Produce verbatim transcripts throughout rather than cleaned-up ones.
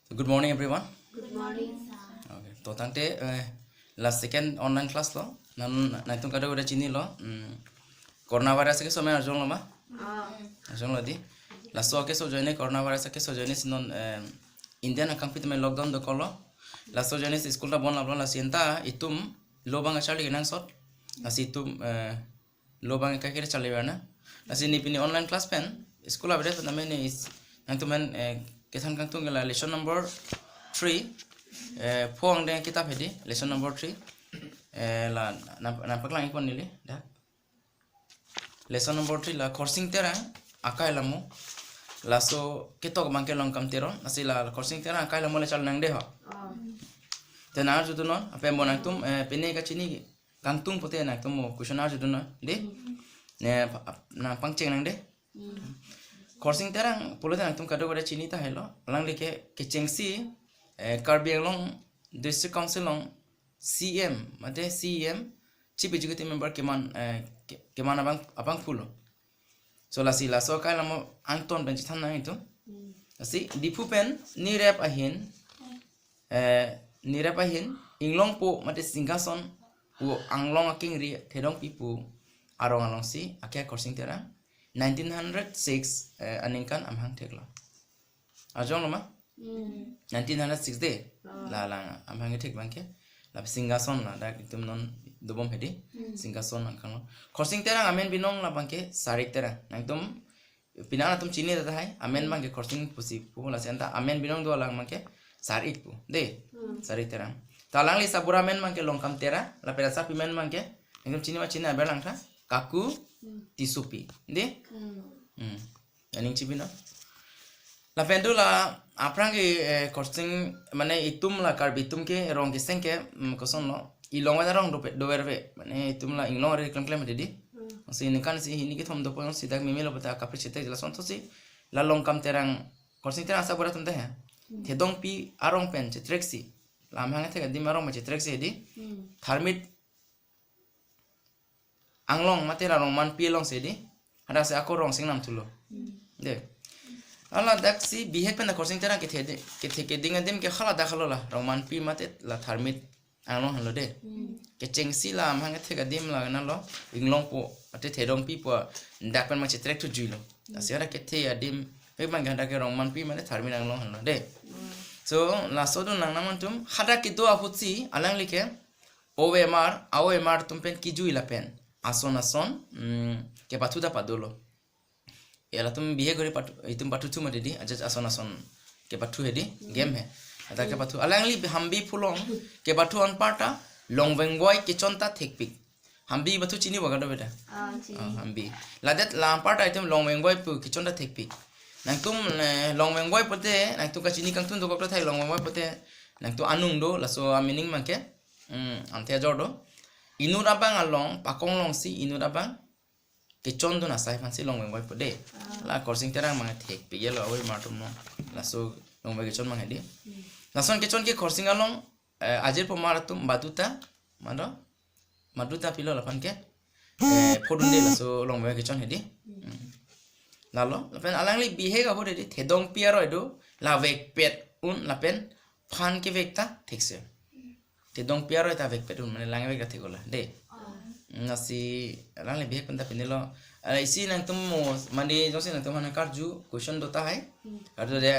Good morning, everyone. Good morning, sir. Okay. To tangte eh, last second online class lo. Nang nangtum kadokave chinilo. Hmm. Coronavirus keso arjulonglo ma? Ah, Arjulonglo di. Laso keso ajoine coronavirus keso ajoine si non eh, India nangkangpi tame lockdown dokoklo. Laso ajoine si school ta bon laplo, lasi anta itum lo abang charli kenangsot. Lasi itum eh, lo abang kaikere charli bana. Lasi ne pini online class pen school avedet pen tame ne is nangtum pen eh, kethan kangtung ke la lesson number three. Eh, pho angdeng kitab hedi, lesson number three. Eh, la nang nangpaklang-ikpon neli. Da. Lesson number three la Khorsing Terang akai lamo. Laso ketok abang ke Longkam Teron. Lasi la Khorsing Terang akai lamo le charli nangde ho. ah. Te nang arjudunnon, ape mo nangtum eh, pine kachini kangtung pute nangtum mo question arjudunnon. De? Ne pa- nangpangcheng nangde. Khorsing Terang pulote nangtum kadokave chini tahai lo. Alangli ke kechengsi eh, Karbi Anglong District Council along C M, mate C M, Chief Executive Member keman eh, ke- keman abang abangphu lo. So lasi laso akai lamo angton pen chethan nang itum. Lasi Diphu pen nirep ahin eh, nirep ahin Inglongpo mate Singhason pu Anglong akengri Thedongpi pu arong alongsi ake Khorsing Terang nineteen hundred six eh, aningkan amahang theklo. Arjulonglo ma? Hmm. Nineteen hundred six de. Ah. La lang amahang thek abang ke. La Singhason la dak itum non dobom hedi. Singhason angkang lo. Khorsing Terang amen binong la abang ke Sarik Terang. Nangtum pini nangtum chini tahai. Amen abang ke Khorsing pusi pu, lasi anta amen binong do alang abang ke Sarik pu. De. Hmm. Sarik Terang. Ta alangli asarbura amen abang ke Longkam Terang. Lapen asarpi amen abang ke nangtum chini ma chini, aber langtha. Kaku Hmm. Tissopi. De. Hmm. Hmm. Aning chibino. Lapen do la aphrang ke eh, Khorsing mane itum la Karbi atum ke rong keseng ke mm, kosonlo. Ilong wada rong dope doverve. Mane itum la Inglong ari klemklem hedi. Hmm. Si ningkan isi hini kethom dopo si dak mimi lo pata kapri chete lason to si la Longkam Terang Khorsing Terang asarbura atum tahai. Thedongpi arong pen chetreksi. La amahang thek adim arong pen chetreksi hedi. Hmm. Tharmit Anglong mate la Rongmanpi alongsi hedi. Hadak si ako rong singnam thulo. De. Ala dak si bihek pen la Khorsing Terang kethe de- kethe keding adim ke hala dak halo la Rongmanpi mate la Tharmit Anglong henlo de. Hmm. Kechengsi la amahang thek adim la nalo Inglongpo mate Thedongpi pu dak pen ma chetrek thujuilo. Lasi hadak kethe adim pe abang ke hadak ke Rongmanpi mate Tharmit Anglong henlo de. So laso do nang nangtum hadak kedo ahutsi alangli ke O M R, a O M R atum pen kijui lapen ason ason mm, kepathu ta padolo. Ya latum bihek gori pathu, itum pathu thu mati di, ajat ason ason kepathu hedi, game he. Ata kepathu. Alangli Hambi phu along kepathu anparta Longvengvoi kechon ta thekpik. Hambi pathu chini ba kadokave ta? Ah, chini. Ah, Hambi. Ladet la anparta itum Longvengvoi pu kechon ta thekpik. Nangtum eh, Longvengvoi pute, nangtum kachini kangtun dokok tahai Longvengvoi pute, nangtum anung do, laso a meaning abang ke, mm, ante ajor do. Inut abang along, pakong alongsi inut abang kechondun asai aphansi Longvengvoi pu de. La Khorsing Terang abang thekpik yelo a O M R atum lo. Laso Longvengvoi kechon abang hedi. Lason kechon ke Khorsing along eh, ajir pomar atum baduta, mado, maduta pilo laphan ke eh, phodunde laso Longvengvoi kechon hedi. Hmm. Lalo, lapen alangli bihek ahut hedi, Thedongpi aroi do, la vekpet un lapen phan kevek ta thekse. Thedongpi aroi ta vekpet un, mane langvek ta theklo la, de. Lasi alangli bihek pen ta pinilo. Ala isi nangtum mo, mane jongsi nangtum aphan karju, question do tahai. Karju de,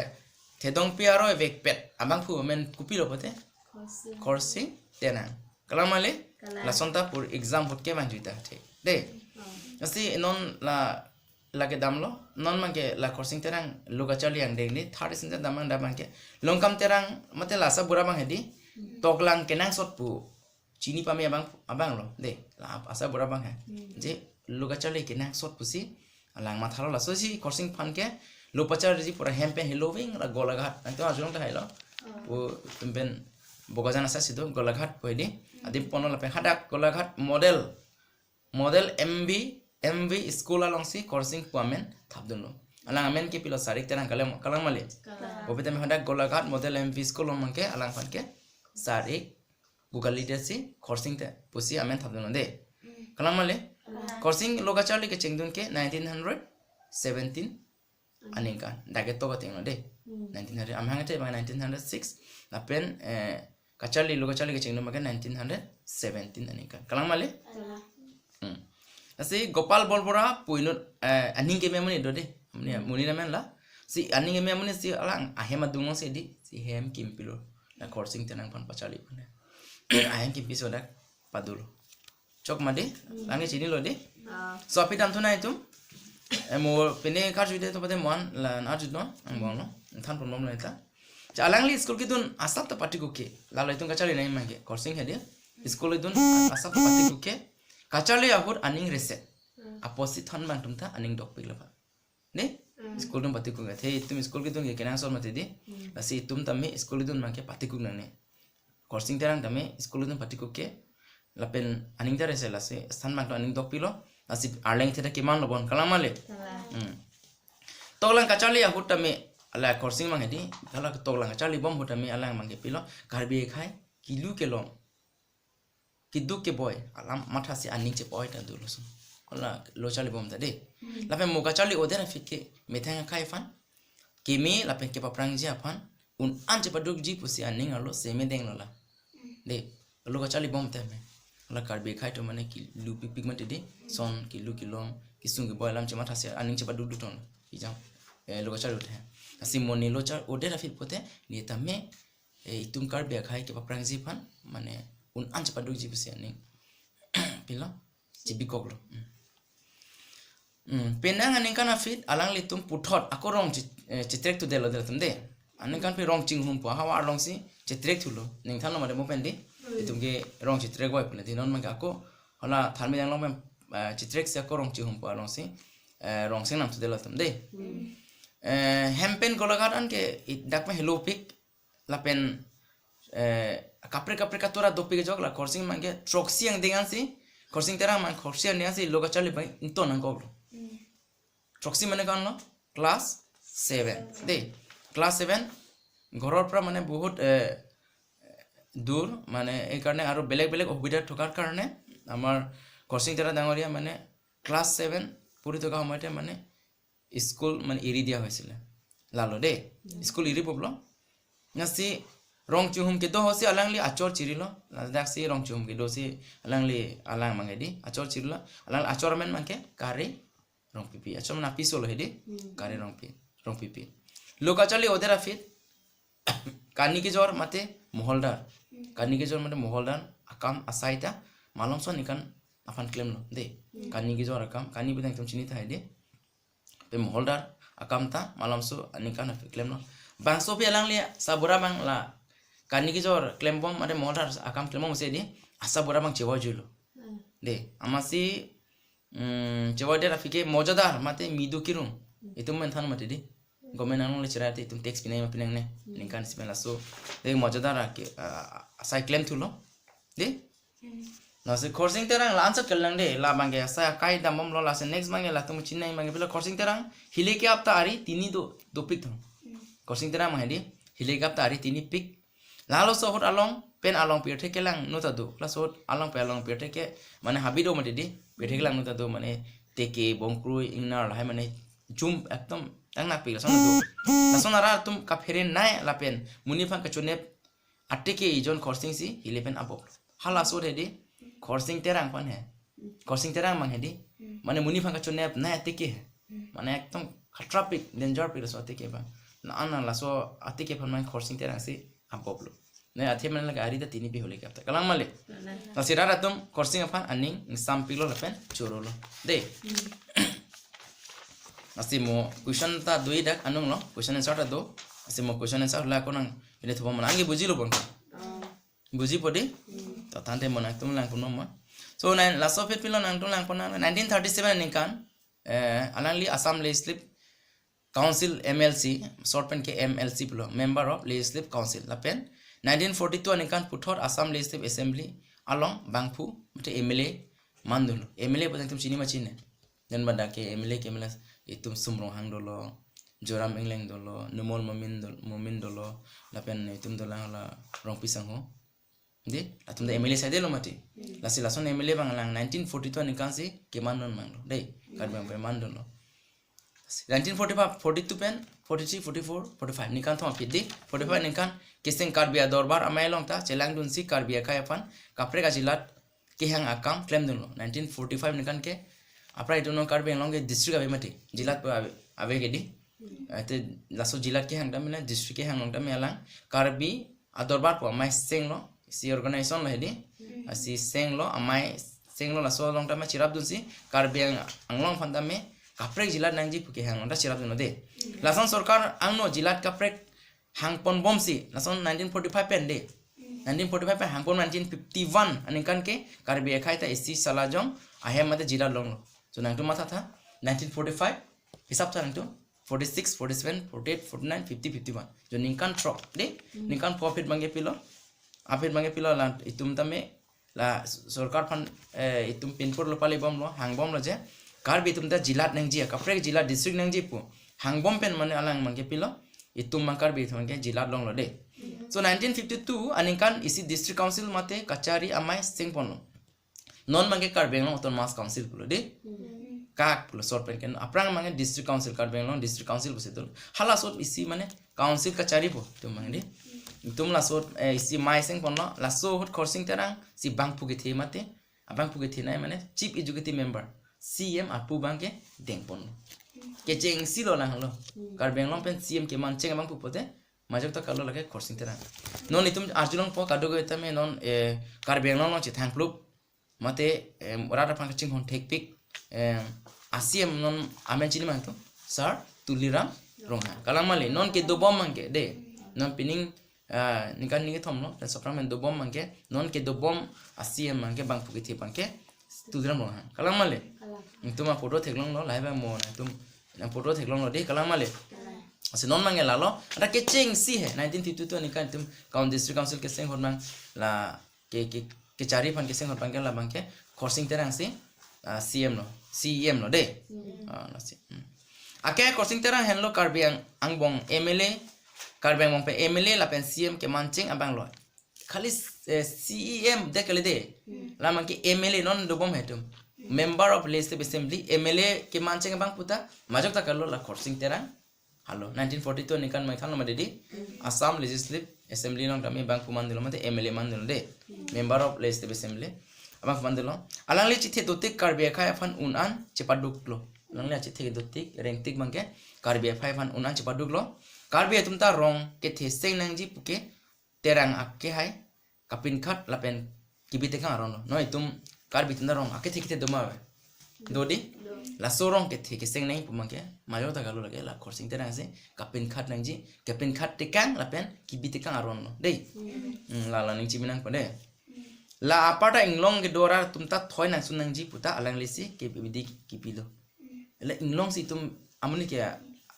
Thedongpi aroi vekpet abangphu amen kopilo pute? Khorsing. Khorsing Terang. Kalang ma le? Kalang. Lason ta pur exam ahut ke mangjui ta thek. De. Oh. Lasi non la lake damlo. Non abang ke la Khorsing Terang lo kacharli angdeng ni third sentence dam abang dam abang ke. Longkam Terang mate la asarbura abang hedi. Toklang kenangsot pu chini pame abang abang lo. De. La asarbura abang he. Je lo kacharli kenangsot pusi alang mathalo, lasosi Khorsing aphan ke lo pacharliji pura hem pen heloving la Golaghat. Nangtum arjulong tahai lo. Pu pen Bokajan asai si do Golaghat pu hedi. Adim ponlo lapen hadak Golaghat model, model M V, M V school alongsi Khorsing pu amen thapdunlo. Alang amen kepilo? Sarik Terang, kalang, kalang ma le? Kalang. Bopite me hadak Golaghat model M V school along abang ke alang aphan ke Sarik pu kali detsi Khorsing te pusi amen thapdunlo de. Kalang ma le? Khorsing lo kacharli kechengdun ke nineteen hundred seventeen aningkan. Dak ketok ateng lo dei. Hmm. Nineteen hundred, amahang athe abang nineteen hundred six. Lapen, eh, kacharli, lo kacharli kecheng lo abang ke nineteen hundred seventeen aningkan. Kalang ma le? Kalang. Hmm. Lasi Gopal Bolbora pu inut, eh, aning keme amonit do dei. Muni, hmm, muni namen la. Si aning keme amonit si alang ahem adung si dei. Si hem kimpilo. La Khorsing Terang aphan pacharli aphan. Ahem kimpi so dak padulo. Chok ma dei, hmm, alang ke chinilo dei. Ah. So aphi damthunang itum. Eh, mo pine karju det to pade mo-an la arju non, angbong lo. Than pon bom lo ita. Cha alangli school kedun asap ta patikuk ke. Lalo itum kacharli nangji abang ke. Khorsing he dei. School kedun asap ta patikuk ke. Kacharli ahut aning reset. Hmm. Apotsi than abang atum ta aning dokpik lo ba. Dei? Hmm. School kedun patikuk ke. The itum school kedun ke kenangsot mati dei. Hmm. Lasi itum tame school kedun abang ke patikuk nangne. Khorsing Terang tame school kedun patikuk ke. Lapen aning ta reset lasi than abang atum aning dokpilo. Lasi arleng theda keman lo bon. Kalang ma le? Kalang. Hmm. Toklang kacharli ahut tame la Khorsing abang he dei. Hala toklang kacharli bom ahut tame alang abang ke pilo. Karbi akhai kilu kelong, keduk keboi alam mathasi aning chepoi ta dolo so. Hala lo charli bom ta dei. Hmm. Lapen mo kacharli oder aphi ke methang akhai aphan, keme lapen kepaprangji aphan un-an chepadukji pusi aning arlo seme denglo la. Dei, lo kacharli bom tame. La Karbi akhai atum mane kilu pikpik mati dei. Son kilu kelong, kesung keboi alam chemathasi aning chepadukduk tong. Ijang, eh, lo kacharli uthe. Lasi mo ne lo char oder aphi pute, ne tame, eh, itum Karbi akhai kepaprangji aphan, mane un-an chepadukji pusi aning pilo, chibikoklo. Hmm. Hmm, penang aningkan aphi alanglitum puthot ako rong chi-, eh, chitrekthu detlo dei latum dei. Aningkan aphi Rongchinghum pu ahavar alongsi chitrekthulo. Ning thanlo ma dei mo pen dei. Hmm. Itum ke rong chitrek boi pule dei non abang ke ako hala tharmi dang long pen, eh, chitreksi ako Rongchinghum pu alongsi, eh, rong seng nangthu detlo latum dei. Hmm. Eh, hem pen Golaghat an ke i-, dak pen helopik lapen, eh, kaprek kaprek atura dopik ajok la Khorsing abang ke throksi angdeng ansi, Khorsing Terang abang throksi angdeng ansi lo kacharli abang ington nangkoklo. Hmm. Throksi mane ko-an lo? Class seven. Dei, class seven, ঘৰৰ পৰা মানে বহুত, eh, দূৰ, মানে এইকাৰণে আৰু বেলেগ বেলেগ অসুবিধা থকাৰ কাৰণে আমাৰ খৰচিং তেৰা ডাঙৰীয়া মানে class seven পঢ়ি থকা সময়তে মানে school মানে এৰি দিয়া হৈছিলে। Lalo dei, hmm, school এৰি poblo. Lasi Rongchinghum kedo ahutsi alangli achor chirilo. Ladaksi Rongchinghum kedosi alangli alang abang ke dei achor chirilo. Alangli achor amen abang ke Kare Rongpipi. Achor amen apiso lo he dei. Hmm. Kare Rongpi-, Rongpipi. Lo kacharli oder aphi kani kejor mate moholdar. Hmm. Kani kejor mate moholdar akam asai ta malomso aningkan aphan klemlo dei. Hmm. Kani kejor akam, kani pu ta itum chini tha he dei. Pe moholdar akam ta malomso aningkan aphi klemlo. Bangso aphi alangli asabura abang la kani kejor klembom mate moholdar akam klembom si dei, asabura abang chewa juilo. Hmm. Dei, amatsi, mm, chewa det aphi ke mojadar mate midu kirung. Hmm. Itum men than mati dei. Government along le chera te itum tax pinai ma pinangne. Hmm. Ningkan isi pen laso. Dei mojadar ke, ah, asai klemthulo. Dei? Hmm. Lasi Khorsing Terang la ansat kelang dei, la abang ke asai akai dambomlo, lasi next abang ke latum chinai abang ke pilo Khorsing Terang hile ke-ap ta ari tini do, dopik thong. Hmm. Khorsing Terang abang he dei, hile ke-ap ta ari tini pik. Lalo so ahut along pen along pirthe kelang nu ta do. Laso ahut along pen along pirthe ke mane habi do mati dei. Pirthe kelang nu ta do mane teke, bongkrui, ingnar lahai mane jum ekdom tangnak pik lason do. Lason arat atum kaphere nai lapen monit aphan kachonep ateke ejon Khorsing si hile pen abop. Halaso he dei Khorsing Terang aphan he. Khorsing Terang abang he dei. Hmm. Mane monit aphan kachonep nai ateke he. Hmm. Mane ekdom khatra pik, danger pik laso ateke abang. Na ana laso ateke aphan mane Khorsing Terang si aboplo. Ne athe mane lake ari ta tini pik hile ke-ap ta. Kalang ma le? Kalang. Lasi rat atum Khorsing aphan aning ingsampiklo lapen chorolo. Dei. Hmm. Lasi mo question ta do-ik dak anung lo. Question answer ta do. Lasi mo question answer la ako nang pine thubom nang. Anke bujilo bon. Oh. Bujipo dei? Hmm. To tangte mo nangtum langponbom ma. So, nine, laso aphi pilo nangtum langpon nang. Nineteen thirty-seven aningkan, eh, alangli Assam Legislative Council, M L C, short pen ke M L C pulo, Member of Legislative Council. Lapen nineteen forty-two aningkan puthot Assam Legislative Assembly along bangphu mate M L A mandunlo. M L A pu ta itum chini ma chini? Dak badak ke M L A ke M L A itum Sum Ronghang dolo, Joram Engleng dolo, Numal Momin dol-, Momin dolo, lapen itum dolang la Rongpi Sangho. Dei, latum ta M L A side lo mati. Hmm. Lasi lason M L A abang lang nineteen forty-two aningkan si kemandun abang lo. Dei, Karbi Anglong pe mandunlo. Nineteen forty-five, forty-two pen, forty-three, forty-four, forty-five. Ningkan thom aphi dei, forty-five ningkan keseng Karbi Adorbar amei along ta chelangdunsi Karbi akhei aphan kaprek ajilat kehang akam klemdunlo. Nineteen forty-five ningkan ke aphrang itum non Karbi Anglong ke district ave mati, jilat pu ave, ave ke dei. Ate laso jilat kehang tame la district kehang along tame alang Karbi Adorbar pu amei senglo, isi organization lo he dei. Lasi senglo, amei senglo, laso along tame cherapdunsi Karbi Ang-, Anglong aphan tame kaprek jilat nangji pu kehang along ta cherapdunlo dei. Lason sorkar angno jilat kaprek hangponbomsi, lason nineteen forty-five pen dei. Nineteen forty-five pen hangpon, nineteen fifty-one aningkan ke Karbi akhei ta isi Salajong ahem mate jilat longlo. So nangtum matha tha, nineteen forty-five, hisap tha nangtum, forty-six, forty-seven, forty-eight, forty-nine, fifty, fifty-one. So ningkan throk dei, ningkan pho aphi abang ke pilo, aphi abang ke pilo la itum tame la sorkar aphan, eh, itum pinpur lo, pali bomlo, hangbomlo je Karbi atum ta jilat nangji, kaprek jilat district nangji pu hangbom pen mane alang abang ke pilo, itum abang Karbi atum abang ke jilat longlo dei. So nineteen fifty-two aningkan isi district council mate kachari amei sengponlo. Non abang ke Karbi Anglong Autonomous Council pulo dei. Kak pulo short pen ke, aphrang abang ke district council, Karbi Anglong District Council pusi dolo. Hala short isi mane council kachari pu itum abang dei. Itum laso, eh, isi amei sengponlo, laso ahut Khorsing Terang si bangphu kethe mate, abangphu kethenei mane Chief Executive Member, C M apu abang ke dengponlo. Kechengsi lo nanglo. Karbi Anglong pen C M kemancheng abangphu pote majok ta kalo lake Khorsing Terang. Non itum arjulongpo kadokave tame non, eh, Karbi Anglong along chethangplup mate, em, rat aphan kachinghon thekpik, em, a C M non amen chini ma nangtum, Sir Tuliram Ronghang. Kalang male, non kedobom abang ke dei. Non pining, ah, ningkan ni kethom lo, pen sophrang pen dobom abang ke, non kedobom a C M abang ke bangphu kethe abang ke Tuliram Ronghang. Kalang male. Kalang. Itum aphoto theklonglo, lahai abang mo nangtum aphoto theklonglo dei, kalang male. Kalang. Lasi non abang ke lalo, ada kechengsi he, nineteen fifty-two aningkan itum Coun-, District Council keseng ahut abang la ke, ke, kechari aphan keseng ahut abang ke labang ke Khorsing Terang si, ah, C M lo, C E M lo dei. Ah, lasi. Hmm. Ake Khorsing Terang henlo Karbi Ang-, Angbong M L A, Karbi Angbong pen M L A lapen C M kemancheng abang lo. Khali, eh, C E M dei kali dei. La abang ke M L A non dobom he itum. Member of Legislative Assembly, M L A kemancheng abangphu ta majok ta kalo la Khorsing Terang. Halo, nineteen forty-two aningkan mai thanlo mati dei. Assam Legislative Assembly along tame bangphu mandetlo mate M L A mandetlo dei. Member of Legislative Assembly abangphu mandetlo. Alangli chethe dotik Karbi akhei aphan un-an chepaduklo. Alangli chethe dotik, rengtik abang ke Karbi akhei aphan un-an chepaduklo. Karbi atum ta rong kethe seng nangji pu ke Terang akehai kapinkhat lapen kebi tekang aron lo. Non itum Karbi atum ta rong akethe kethe do ma ave? Do dei? Do. Laso rong kethe keseng nangji pu abang ke majok ta kalo lake la Khorsing Terang si kapinkhat nangji, kapinkhat tekang lapen kebi tekang aron lo dei. Hmm. Hmm, la, la ning chimi nangpo dei. La aparta inglong kedo arat atum ta thoi nangsun nangji pu ta alangli si kebi dei kepilo. La inglong si itum amonit ke,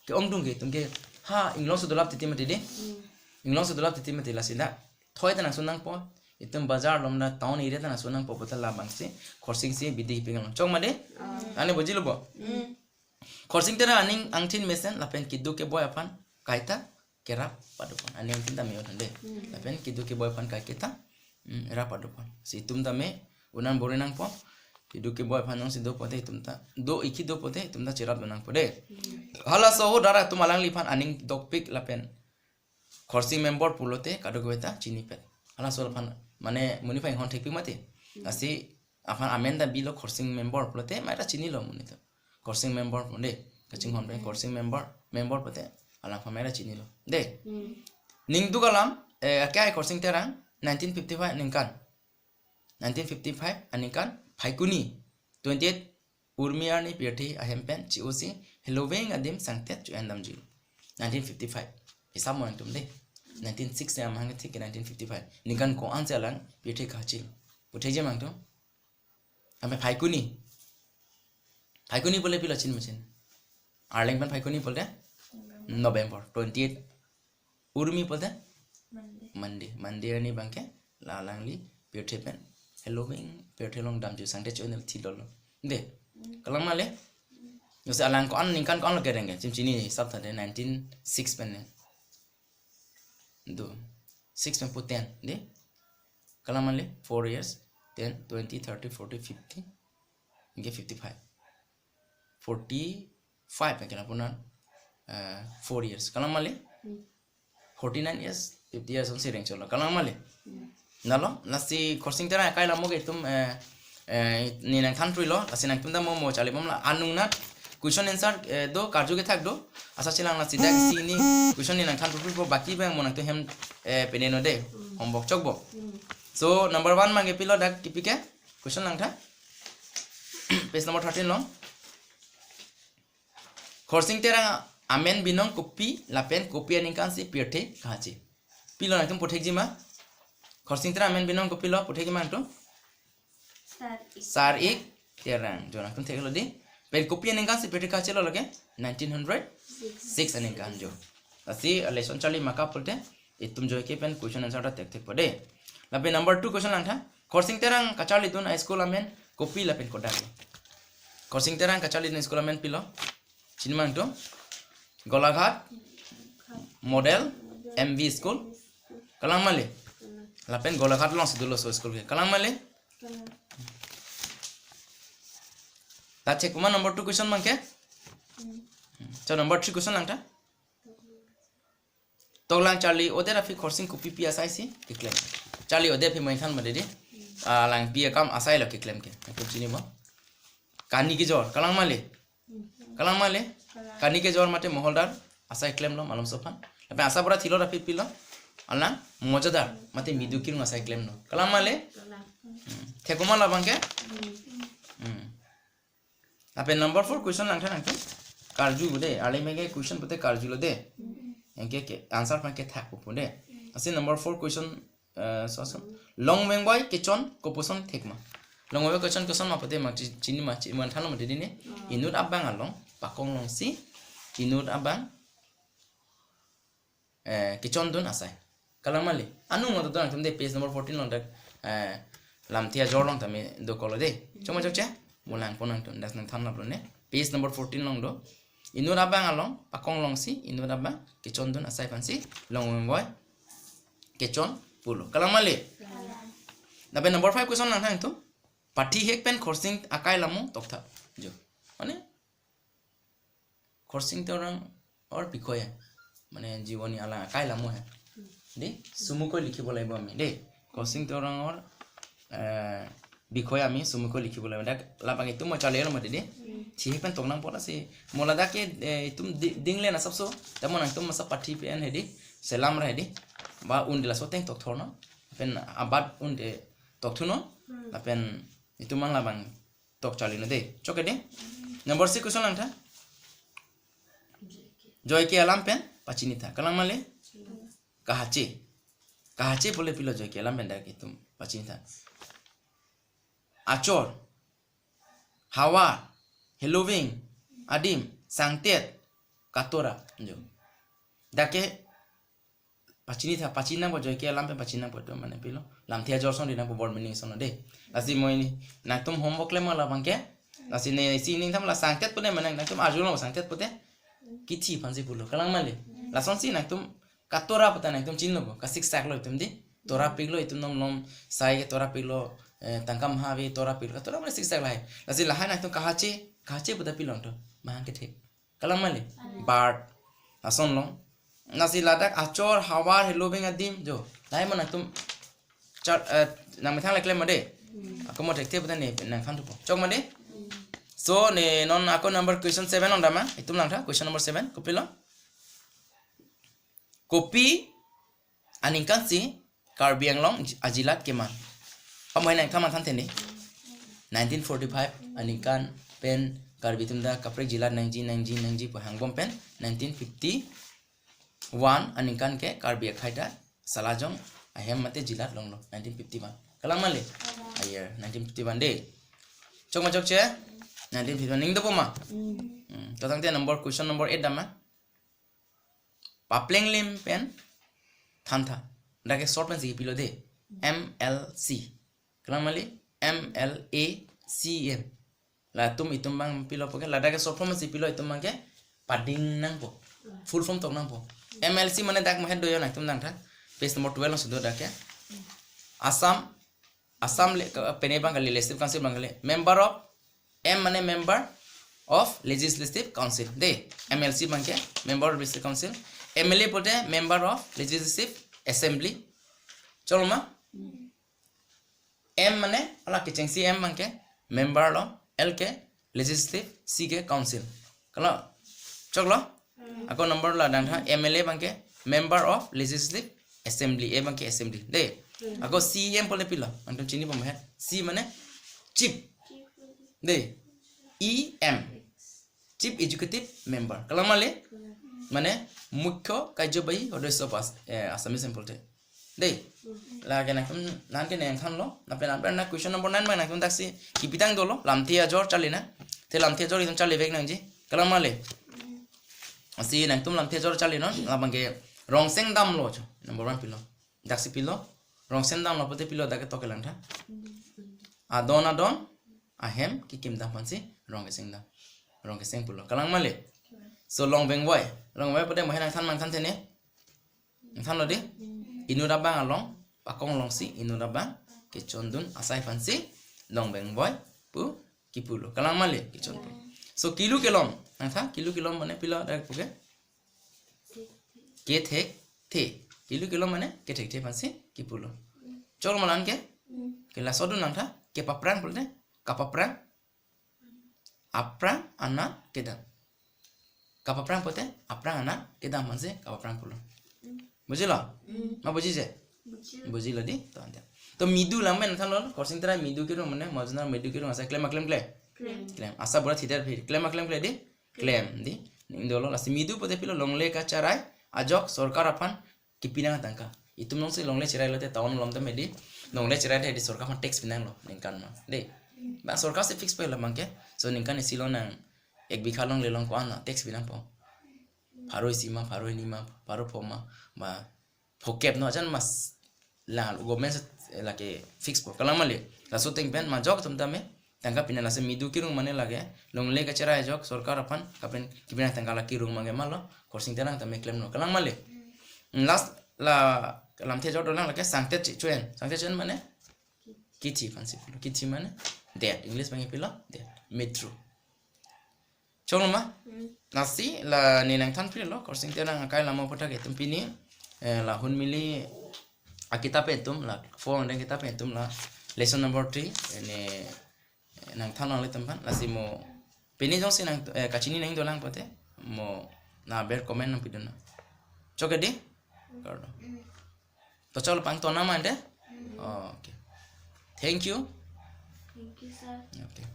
ke-ongdung ke itum ke, ha, inglong si dolap titi mati dei. Hmm. Inglong si dolap titi mati, lasi dak thoi ta nangsun nangpo. Itum bazar along ta, town area ta nangsun nangpo pu ta labang si Khorsing si bidi ping along chok ma dei. Ah. Ani bujilo bo? Hmm. Khorsing Terang aning angthin mesen lapen keduk keboi aphan kaita kerap padopon. Aning angthin ta me-ot dei. Hmm. Lapen keduk keboi aphan kaike ta, hmm, rap padopon. Si itum tame un-an bor-i nangpo. Keduk keboi aphan jongsi do pote itum ta, do-ik ke do pote itum ta cherapdun nangpo dei. Hmm. Halaso ahut rat atum alangliphan aning dokpik lapen Khorsing member pulote kadokave ta chinipet. Halaso aphan mane monit aphan inghon thekpik mati. Hmm. Lasi aphan amen ta bilo Khorsing member pulote mai ta chinilo monit ta. Khorsing member pu dei. Kachinghon pen Khorsing member, member pote alangphan mai ta chinilo dei. Hmm. Ningduk alam, eh, akehai Khorsing Terang nineteen fifty-five aningkan. Nineteen fifty-five aningkan Phaikuni twenty-eight Urmi arni pirthe ahem pen che-osi heloveng adim sangtet cho-en damji. Nineteen fifty-five. Hisap mo nangtum dei. Nineteen six ne amahang thik ke nineteen fifty-five. Ningkan ko-an si alang pirthe kachil. Putheji ma nangtum. Ampe Phaikuni. Phaikuni pule pilo chin ma chin? Arleng pen Phaikuni pulote November twenty-eight. Urmi pulote Monday. Monday. Monday arni abang ke la alangli pirthe pen heloveng pirthe along damji sangtet cho-en thidolo. Dei. Hmm. Kalang male? Jongsi alang ko-an ningkan ko-an lo kereng ke. Chim chini hisap tha dei nineteen six pen ne. Do. Six pen pu ten dei. Kalang male? Four years, ten, twenty, thirty, forty, fifty. Anke fifty-five. Forty, five ke lapunan, eh, four years. Kalang male? Hmm. Forty-nine years, fifty years on sireng cholo. Kalang male? Hmm. Nalo, lasi Khorsing Terang akai lamo ke itum, eh, eh, ne nangthan trilo, lasi nangtum ta mo mo charli bomlo. Anung na question answer, eh, do, karju kethak do. Asa chelang lasi dak isi ne question ne nangthan trilo, baki abang mo nangtum hem, eh, peneno de. Hmm. Homework chokpo. Hmm. So, number one abangke pilo dak kipi ke? Question langtha. Page number thirteen along. Khorsing Terang amen binong kopi lapen kopi aningkan si pirthe kahache? Pilo nangtum puthekji ma? Khorsing Terang amen binong kopilo, puthekji ma nangtum? Sar-ik. Sar-ik Terang. Jo, nangtum theklo di. Pen kopi aningkan si pirthe kahachelo lake? Nineteen hundred six aningkan jo. Lasi, eh, lesson charli maka pulote itum joike pen question answer ta thekthekpo de. Lapen number two question langtha. Khorsing Terang kacharlidun a-school amen kopi lapen kodak? Khorsing Terang kacharlidun school amen pilo? Chini ma nangtum? Golaghat Model M V School. Kalang male? Lapen Golaghat alongsi dolo laso school ke. Kalang male? Ta check ma number two question abangke? Hmm. So number three question langtha. Toklang charli odet aphi Khorsing kopipi asai si keklem? Charli odet aphi main than made di. Ah, langpi akam asai lo keklem ke. Nangtum chinipo? Kani kejor. Kalang male? Kalang male? Kalang. Kani kejor mate moholdar asai klemlo malomso aphan. Lapen asa pura thilo aphi pilo? Alang mojadar mate midu kirung asai klemlo. Kalang male? Kalang. Hmm. Thekpo ma labangke? Hmm. Hmm. Lapen number four question langtha nangtum. Karju de, arleng abangke question pulote karjulo de. Hmm. Anke ke answer abangke thakpo pu de. Hmm. Lasi number four question, eh, so, so. Longveng boi kechon kopuson thek ma? Longveng boi kechon koson ma pulote ma chi-, chini ma, chi-, man thanlo mate di ne. Hmm. Inut abang along, pakong alongsi inut abang, eh, kechondun asai. Kalang male? Anung ma do nangtum de page number fourteen along dak, eh, Lamthe Ajor along tame dokoklo de. Chok ma chokche? Mo langpo nangtum, dak nangthan laplo ne. Page number fourteen along do. Inut abang along, pakong alongsi inut abang kechondun asai aphansi Longveng boi kechon pulo. Kalang male? Kalang. Lapen number five question langtha nangtum. Pathi hek pen Khorsing akai lamo toktha. Jo. Mane? Khorsing Terang or bikhoye, mane jiboni alang akai lamo he. Dei, chumuko likhibo lagibo ami, dei. Khorsing Terang or, eh, bikhoye ami chumuko likhibo lagibo. Dak labang itum mo charlilo mate dei. Thi hek pen tok nangpo lasi. Mo ladak ke, eh, itum di-, dinglen asapso. Tamo nangtum masa pathi pen he dei. Selam ra he dei. Ba un de laso ateng tokthornon. Pen abat un de tokthunon. Lapen itum an labang tok charlino dei. Chok ke dei. Number six question langtha. Joike alam pen pachinitha. Kalang male? Kahache. Kahache pule pilo joike alam pen dak itum pachinitha. Achor, havar, heloving, adim, sangtet, katora. Jo. Dak ke pachinitha, pachinangpo joike alam pen pachinangpo to mane pilo. Lamthe Ajor asong rinangpo bor meaning asong dei. Lasi mo ini nangtum homework le mo labangke. Lasi ne isi ning tham la sangtet pu ne mane nangtum arjulo sangtet pute. Kithi aphansi pulo. Kalang male? Lasonsi nangtum katora puta nangtum chinlo bo. Kasiksak lo itum dei. Tora piklo itum nom nom sai ke tora piklo, eh, tangka maha ave tora piklo. Katora mane siksak lahai. Lasi lahai nangtum kahache, kahache puta pilo to. Mahang kethek. Kalang male? Bird. Ason long. Lasi ladak achor, havar, heloving adim. Jo. Lahai ma nangtum char, eh, nangmethang le klem ma dei. Ako mo thekthe puta ne nangthan thupo. Chok ma dei? So ne non ako number question seven along dam ma. Itum langtha question number seven. Kopilo? Kopi aningkan si Karbi Anglong ajilat keman? Pamohai nangthan ma than theni. Nineteen forty-five aningkan pen Karbi atum ta kaprek jilat nangji nangji nangji pu hangbom pen nineteen fifty-one aningkan ke Karbi akhei ta Salajong ahem mate jilat longlo nineteen fifty-one. Kalang male? A year nineteen fifty-one dei. Chok ma chokche? Nineteen fifty-one ning dopo ma? Hmm. To tangte number question number eight dam ma. Papleng lim pen thantha. Dak ke short pensi kipilo dei. M L C. Kalang male? M L A C M. Latum itum abang pilo puke. Ladak ke short form si pilo itum abangke pading nangpo. Full form tok nangpo. M L C mane dak mahet do yo nangtum nangtha. Page number twelve alongsi do dak ke. Assam, Assam le, ke, pene abang kali, Legislative Council abang kali. Member of, M mane member, of Legislative Council. Dei, M L C abangke Member of Legislative Council. M L A pulote Member of Legislative Assembly. Cholo ma? M mane, hala kechengsi M abangke Member lo, L ke Legislative, C ke Council. Kalo, choklo? Ako number la dangtha, M L A abangke Member of Legislative Assembly, A abangke Assembly. Dei. Ako C M pulote pilo, nangtum chini pon he. C mane Chief. Dei. E M. Chief Executive Member. Kalang ma le? Mane Mukhya Karjobahee Sodosyo pas, eh, Assamese pulote. Dei. Lake nangtum, nangke nangthanlo. Lapen, lapen na question number nine abang nangtum daksi kipitang dolo. Lamthe ajor charli nang. Te lamthe ajor itum charli vek nangji. Kalang ma le? Lasi nangtum lamthe ajor charli non. Labangke rong seng damlo cho. Number one pilo. Daksi pilo. Rong seng damlo pulote pilo dak ketok kelangtha. Adon adon ahem kekim dam aphansi rong keseng dam. Rong keseng pulo. Kalang ma le? So long vengvoi. Long vengvoi pulote mo he nangthan nangthan the ne. Nangthanlo dei. Inut abang along, pakong alongsi inut abang kechondun asai aphansi long vengvoi pu kipulo. Kalang ma le? Kechon pu. So kilu kelom. Nangtha, kilu kelom mane pilo dak puke? Kethekthe. Kilu kelom mane kethekthe aphansi kipulo. Choklo ma la anke? Ke laso dun nangtha, kepaprang pulote, kapaprang, aphrang anat kedam. Kapaprang pulote aphrang anat kedam aphansi kapaprang pulo. Bujilo? Ma bujije? Bujilo dei, to ante. To midu lang men thanlo, Khorsing Teron midu kirung mane, mojna midu kirung asai klem ma klemkle? Klem. Klem. Asa bura thidar phi, klem ma klemkle dei? Klem dei. Ning dolo, lasi midu pulote pilo longle kacherai ajok sorkar aphan kipinang tangka. Itum nongsi longle cherai lote town along tame dei. Longle cherai dei, dei sorkar aphan tax pinanglo ningkan ma. Dei. Ba sorkar si fix pilo abangke. So ningkan isi lo nang ek bigha longle along ko-an tax pinangpo? Pharo isi ma, pharo hini ma, pharo pho ma, ba phokep no ajan mas la government si lake fix po. Kalang ma le? Laso ateng pen majok atum tame tangka pinang, lasi midu kirung mane lake longle kacherai ajok sorkar aphan kapen kipinang tangka la kirung abangke ma lo, Khorsing Teron tame klemlo. Kalang ma le? Last la lamthe ajor dolang lake sangtet chi-, chuen. Sangtet chuen mane? Kithi aphansi pulo. Kithi mane det. English abangke pilo det. Metro. Choklo ma? Lasi la ne nangthan philo, Khorsing Teron akai lamo aputhak itum pini, eh, la Hunmili akitap pen itum, la four hundred kitap pen itum la lesson number three, eh, ne, eh, nangthan nanglitum aphan, lasi mo pini jongsi nang, eh, kachini nangji dolang pulote mo na ber comment nangpidun nang. Choklo dei? Kardom. To choklo, pangton nang ma ante? Okay. Thank you. Thank you, sir. Okay.